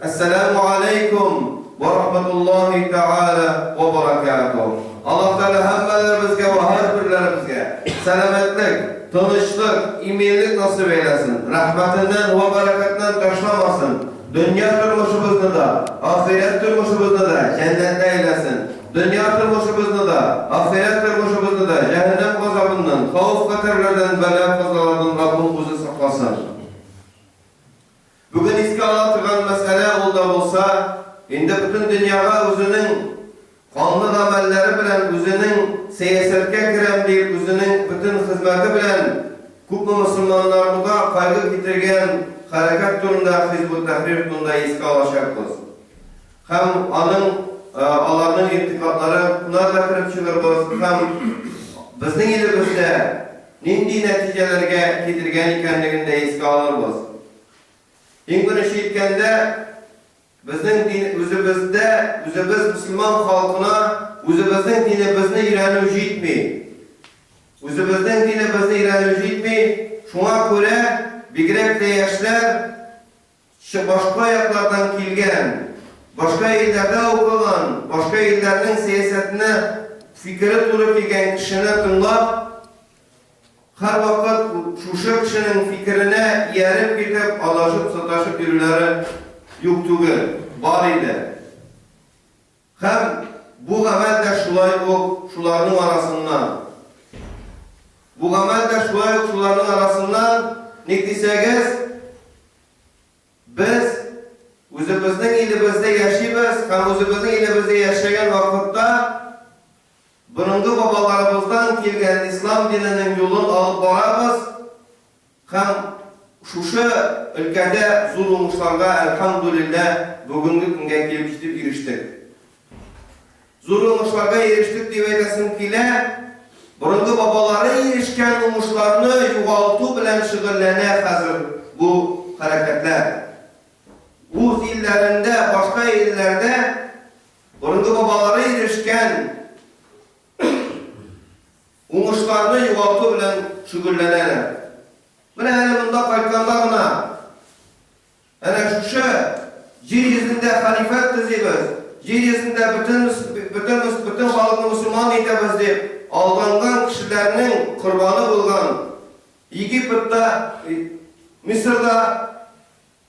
Әссәләмү алейкум вә рахматуллаһи тәгалә вә баракатуһ. Аллаһ Тәгалә һәммәләребезгә вә һәрберләребезгә сәламәтлек, тынычлык, иминлек насыйп әйләсен, рәхмәтеннән вә бәрәкәтеннән ташламасын, дөнья тормышыбызны да, ахирәт тормышыбызны да җәннәтле әйләсен, дөнья тормышыбызны да, ахирәт тормышыбызны да җәһәннәм газабыннан, хәвеф-хәтәрләрдән, бәла-казалардан Раббым үзе сакласын. Бүген искә ала торган мәсьәлә ул да булса, инде бөтен дөньяга үзенең канлы гамәлләре белән, үзенең сәясәткә керәм диеп, үзенең бөтен хезмәте белән күпме мөселманнарга кайгы китергән хәрәкәт турында, Хизбут-Тәхрир турында искә алачакбыз. Һәм аның, аларның интикадлары на да кереп чыгырбыз һәм безнең илебездә нинди нәтиҗәләргә китергән икәнлеген дә искә алырбыз. Иң беренче иткәндә, безнең дин, үзебездә, үзебез мөселман халкына үзебезнең динебезне өйрәнү җитми. Үзебезнең динебезне өйрәнү җитми, шуңа күрә бигрәк тә яшьләр, Чы башка яклардан килгән, башка илләрдә укыган, башка илләрнең сәясәтенә фикере туры килгән кешене тыңлап, һәрвакыт шушы кешенең фикеренә ияреп китеп, адашып-саташып йөрүләре юк түгел, бар иде. Һәм бу гамәл дә шулай ук шуларның арасыннан. Бу гамәл дә шулай ук шуларның арасыннан, ник дисәгез, без үзебезнең илебездә яшибез һәм үзебезнең илебездә яшәгән вакытта борынгы бабаларыбыздан килгән ислам диненең юлын алып барабыз Һәм шушы өлкәдә зур уңышларга, әлхәмдүлилләһ, бүгенге көнгә килеп җитеп ирештек. Зур уңышларга ирештек дип әйтәсем килә, борынгы бабалары ирешкән уңышларны югалту белән шөгыльләнә хәзер бу хәрәкәтләр. Үз илләрендә, башка илләрдә борынгы бабалары ирешкән Уңышларны югалту белән шөгыльләнәләр. Менә әле монда кайтканда гына, әнә шушы җир йөзендә хәлифәт төзибез, җир йөзендә бөтен бөтен бөтен халыкны мөселман итәбез дип алданган кешеләрнең корбаны булган Египетта, Мисырда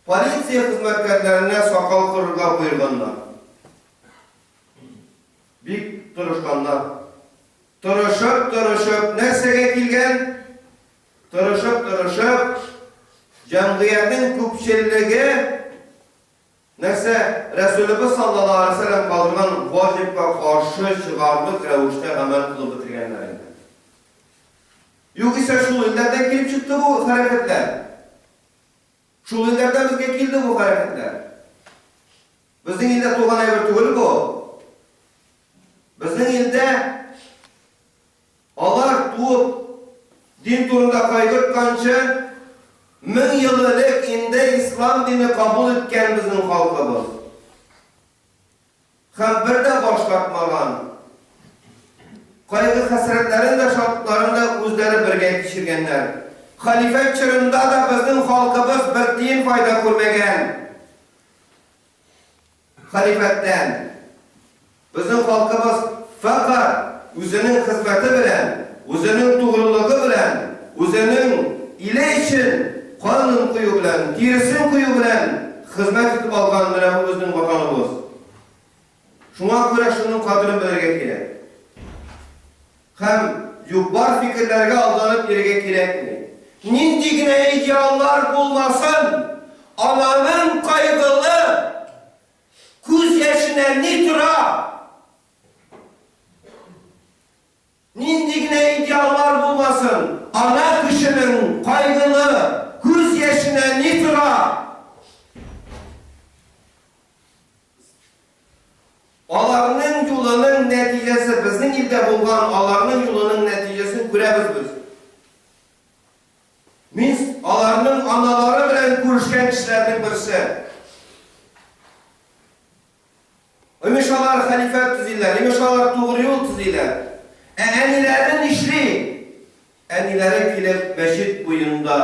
полиция хезмәткәрләренә сакал кырырга боерганнар. Бик тырышканнар. Тырышып-тырышып нәрсәгә килгән? Тырышып-тырышып, җәмгыятьнең күпчелеге нәрсә? Рәсүлебез саллаллаһу алейһи ва сәлләм калдырган ваҗибка каршы чыгарлык рәвештә гамәл кылып бетергәннәр инде. Югыйсә шул илләрдән килеп чыкты бу хәрәкәтләр. Шул илләрдән безгә килде бу хәрәкәтләр. Безнең илдә туган әйбер түгел бу. Безнең илдә алар туып, дин турында кайгыртканчы, 1000 ел элек инде ислам дине кабул иткән безнең халкыбыз. Һәм бер дә баш тартмаган. Кайгы-хәсрәтләрен дә, шатлыкларын да үзләре бергә кичергәннәр. Хәлифәт чорында да безнең халкыбыз бер тиен файда күрмәгән. Хәлифәттән. Безнең халкыбыз фәкать үзенең хезмәте белән, үзенең тугрылыгы белән, үзенең иле өчен канын кою белән, тиресен кою белән хезмәт итеп алган менә бу безнең Ватаныбыз. Шуңа күрә шуның кадерен белергә кирәк. Һәм юк-бар фикерләргә алданып йөрергә кирәкми. Нинди генә идеаллар булмасын, ананың кайгылы күз яшенә ни тора? Нинди генә идеаллар булмасын, ана кешенең кайгылы күз яшенә ни тора? Аларның юлының нәтиҗәсе, безнең илдә булган аларның юлының нәтиҗәсен күрәбез без. Мин аларның аналары белән күрешкән кешеләрнең берсе. Имеш алар хәлифәт төзиләр, имеш алар тугры юл төзиләр. Ә әниләре нишли? Әниләре килеп мәчет буенда,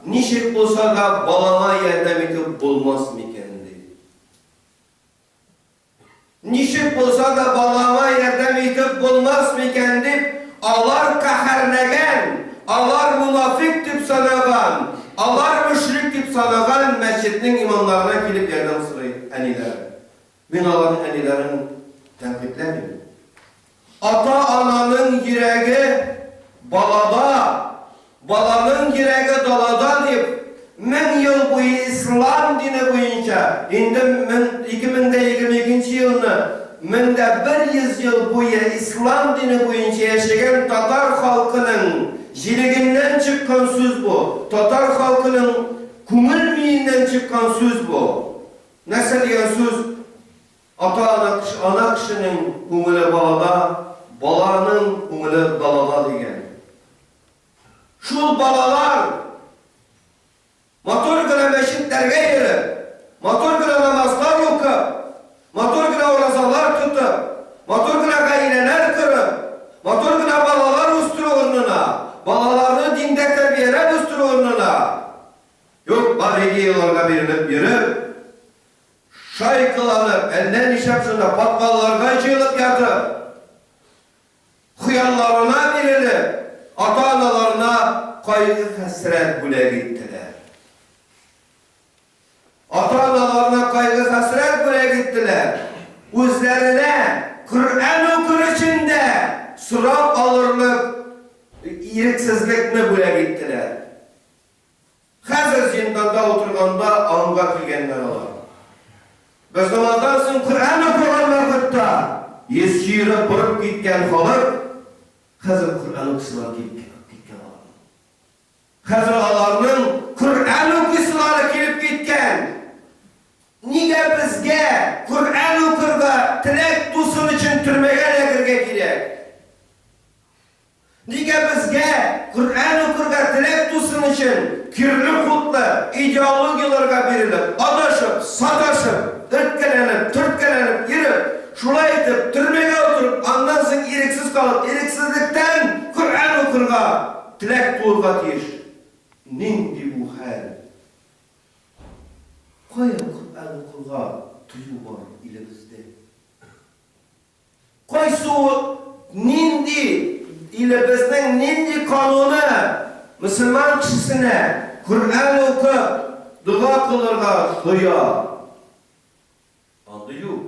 ничек булса да балама ярдәм итеп булмас микән, ди. Ничек булса да балама ярдәм итеп булмас микән дип, алар каһәрләгән, алар монафикъ дип санаган, алар мөшрик дип санаган мәчетнең имамнарына килеп ярдәм сорый әниләре. Мин аларның әниләрен тәнкыйтьләмим. Ата-ананың йөрәге балада, баланың йөрәге далада дип, 1000 ел буе ислам дине буенча, инде 2022 елны 1100 ел буе ислам дине буенча яшәгән татар халкының җилегеннән чыккан сүз бу, татар халкының күңел миеннән чыккан сүз бу. Нәрсә дигән сүз? Ата-ана кеше, ана кешенең күңеле балада, баланың күңеле далада дигән. Шул балалар матур гына мәчетләргә йөреп, матур гына намазлар укып, матур гына уразалар тотып, матур гына гаиләләр корып, матур гына балалар үстерү урынына, балаларны диндә тәрбияләп үстерү урынына, юк бар идеяларга бирелеп йөреп, Шайкаланып, әллә нишләп шунда подвалларга җыелып ятып, хыялларына бирелеп, ата-аналарына кайгы-хәсрәт бүләк иттеләр. Ата-аналарына кайгы-хәсрәт бүләк иттеләр. Үзләренә Коръән укыр өчен дә сорап алырлык ирексезлекне бүләк иттеләр. Хәзер зинданда утырганда аңга килгәннәр алар. Без намаздан соң Коръән укыган вакытта йөз чөереп борып киткән халык, хәзер Коръән укысылар килеп киткән аларның. Хәзер аларның Коръән укыйсылары килеп киткән. Нигә безгә Коръән укырга теләк тусын өчен төрмәгә эләгергә кирәк? Нигә безгә Коръән укырга теләк тусын өчен керле хутлы идеологияләргә бирелеп, адашып, саташып, төрткәләнеп, төрткәләнеп йөреп, шулай итеп төрмәгә утырып, аннан соң ирексез калып, ирексезлектән Коръән укырга теләк туырга тиеш? Нинди бу хәл? Кая Коръән укырга тыю бар илебездә? Кайсы ул, нинди илебезнең нинди кануны мөселман кешесенә Коръән укып, дога кылырга тыя? Андый юк.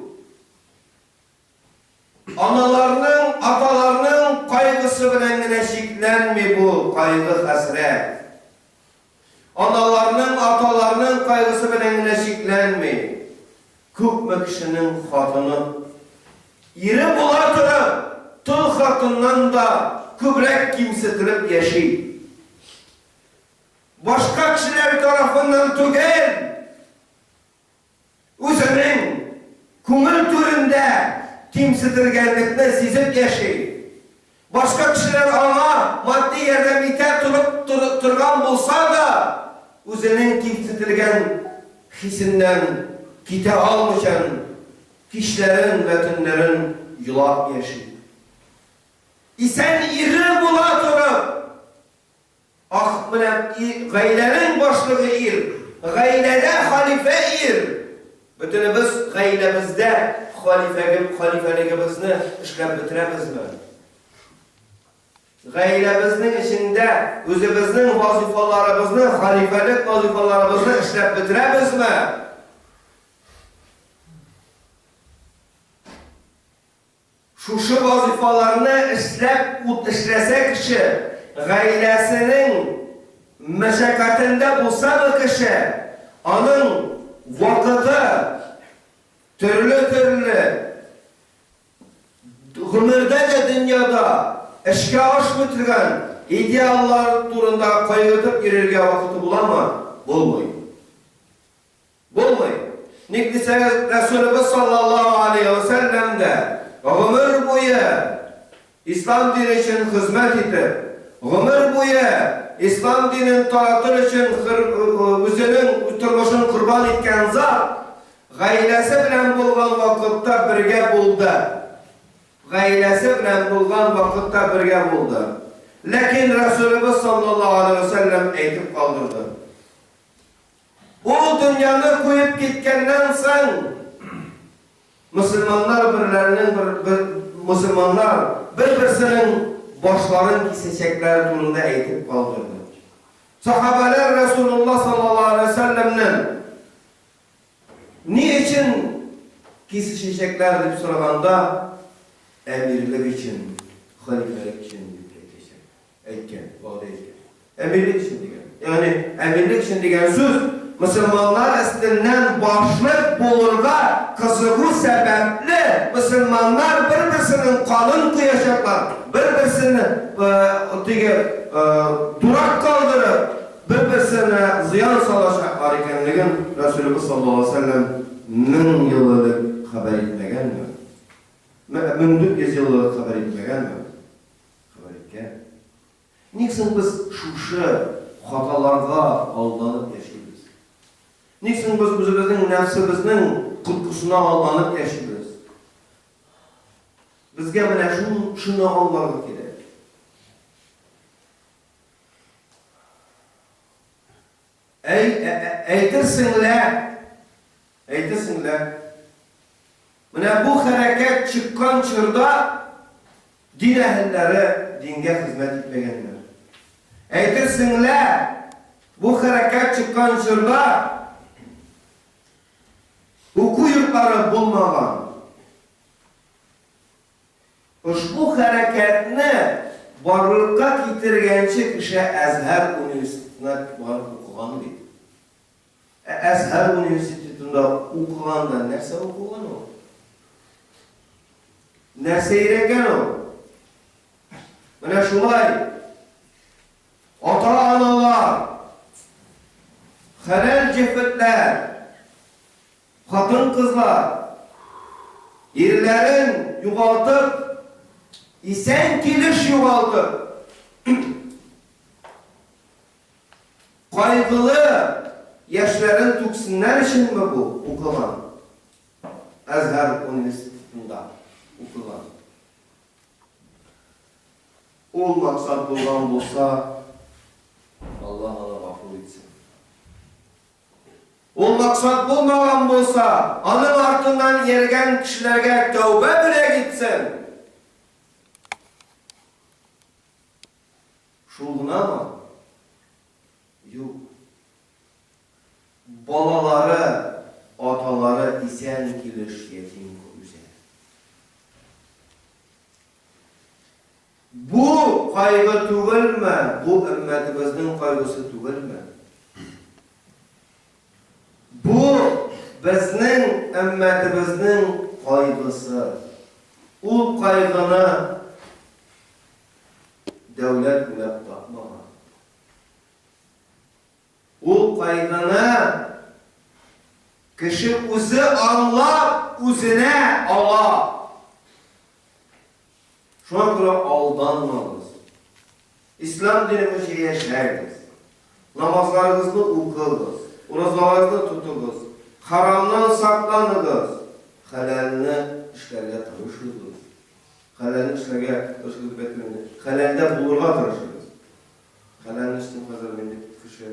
Аналарның, аталарның кайгысы белән генә чикләнми бу кайгы-хәсрәт. Аналарның, аталарның кайгысы белән генә чикләнми. Күпме кешенең хатыны, ире була торып, тол хатыннан да күбрәк кимсетелеп яши. Башка кешеләр тарафыннан түгел, үзенең күңел түрендә кимсетелгәнлекне сизеп яши. Башка кешеләр аңа матди ярдәм итә торып торган булса да, үзенең кимсетелгән хисеннән китә алмыйчан, кичләрен вә төннәрен елап яши. Исән ире була торып, Ах, менә гаиләнең башлыгы ир, гаиләдә халифә ир. Бөтенебез гаиләбездә халифәлегебезне эшләп бетерәбезме? Гаиләбезнең эчендә үзебезнең вазифаларыбызны, халифәлек вазифаларыбызны эшләп бетерәбезме? Шушы вазыйфаларны эшләп ут эшләсә кеше, гаиләсенең мәшәкатендә булса бу кеше, аның вакыты төрле-төрле гомердә дә дөньяда эшкә ашмый торган идеаллар турында кайгыртып йөрергә вакыты буламы? Булмый. Булмый. Ник дисәгез, Рәсүлебез саллаллаһу алейһи вә сәлләм дә гомер буе ислам дине өчен хезмәт итеп, гомер буе ислам динен таратыр өчен үзенең тормышын корбан иткән зат гаиләсе белән булган вакытта бергә булды. Гаиләсе белән булган вакытта бергә булды. Ләкин Рәсүлебез саллаллаһу алейһи вә сәлләм әйтеп калдырды. Ул дөньяны куеп киткәннән соң, Мөселманнар берләренең бер, бер мөселманнар бер-берсенең башларын кисәчәкләре турында әйтеп калдырды. Сахабәләр Рәсүлулла саллаллаһу алейһи ва сәлләмнән ни өчен кисешәчәкләр дип сораганда, әмирлек өчен, хәлифәлек өчен дип әйтәчәк. Әйткән, вәгъдә иткән. Әмирлек өчен дигән. Ягъни әмирлек өчен дигән сүз мөселманнар өстеннән башлык булырга кызыгу сәбәпле мөселманнар бер-берсенең канын коячаклар, бер-берсен теге дурак калдырып, бер-берсенә зыян салачаклар икәнлеген Рәсүлебез саллаллаһу алейһи ва сәлләм 1000 ел элек хәбәр итмәгәнме? 1400 ел элек хәбәр итмәгәнме? Хәбәр иткән. Ник соң без шушы хаталарга алданып яшибез? Ник соң без үзебезнең нәфсебезнең коткысына алданып яшибез? Безгә менә шуны аңларга кирәк. Әй, әйтерсең лә, әйтерсең лә, менә бу хәрәкәт чыккан чорда дин әһелләре дингә хезмәт итмәгәннәр. Әйтерсең лә, бу хәрәкәт чыккан чорда уку йортлары булмаган. Ошбу хәрәкәтне барлыкка китергәнче кеше Әзһәр университетына барып укыган бит. Ә Әзһәр университетында укыганда нәрсә укыган ул? Нәрсә өйрәнгән ул? Менә шулай ата-аналар, хәләл җефетләр, Хатын-кызлар, ирләрен югалтып, исән килеш югалтып, кайгылы яшьләрен түксеннәр өченме бу укыган? Әзһәр университетында укыган. Ул максат булган булса, Аллаһ аны гафу итсен. Ул максат булмаган булса, аның артыннан ияргән кешеләргә тәүбә бүләк итсен. Шул гынамы? Юк. Балалары, аталары исән килеш ятим үзә. Бу кайгы түгелме? Бу өммәтебезнең кайгысы түгелме? Бу безнең өммәтебезнең кайгысы. Ул кайгыны дәүләт уйлап тапмаган. Ул кайгыны кеше үзе аңлап, үзенә ала. Шуңа күрә алданмагыз. Ислам дине буенча яшәгез. Намазларыгызны укыгыз, уразаларыгызны тотыгыз, харамнан сакланыгыз, хәләлне эшләргә тырышыгыз. Хәләлне эшләргә тырышыгыз дип әйтмим инде. Хәләлдә булырга тырышыгыз. Хәләлне эшлим хәзер мин дип кеше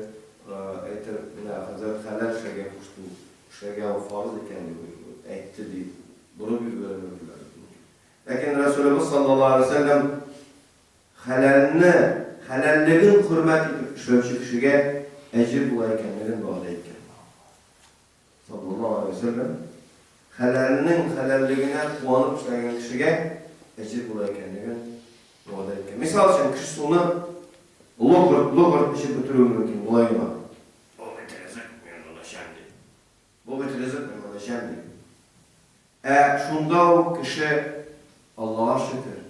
әйтер, менә хәзрәт хәләл эшләргә кушты, эшләргә ул фарыз икән дип әйтте дип борып җибәрергә мөмкин. Ләкин Рәсүлебез саллаллаһу алейһи ва сәлләм хәләлне, хәләллеген хөрмәт итеп эшләүче кешегә әҗер була икәнлеген вәгъдә иткән. Саллаллаһу алейһи ва сәлләм хәләлнең хәләллегенә куанып эшләгән кешегә әҗер була икәнлеген вәгъдә иткән. Мисал өчен, кеше суны логырт-логырт эчеп бетерүе мөмкин, болай гына. Бу бит ризык, мин моны эчәм, дип. Бу бит ризык, мин моны эчәм, дип. Ә шунда ук кеше, Аллага шөкер,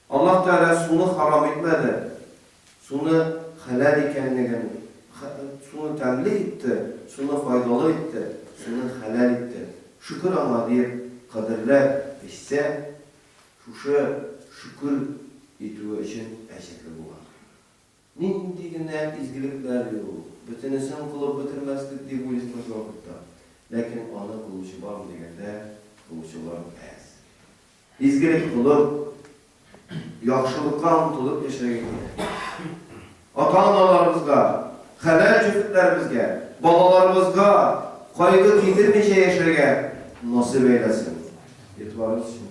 Аллаһ Тәгалә суны харам итмәде, суны хәләл икәнлеген, суны тәмле итте, суны файдалы итте, суны хәләл итте, шөкер Аңа, диеп кадерләп эчсә, шушы шөкер итүе өчен әҗерле була. Нинди генә изгелекләр юк, бөтенесен кылып бетермәслек дип уйлыйсың кайсы вакытта. Ләкин аны кылучы бармы дигәндә, кылучылар әз. Изгелек кылып, яхшылыкка омтылып яшәргә кирәк. Ата-аналарыбызга, хәләл җефетләребезгә, балаларыбызга кайгы китермичә яшәргә насыйп әйләсен. Игътибарыгыз өчен.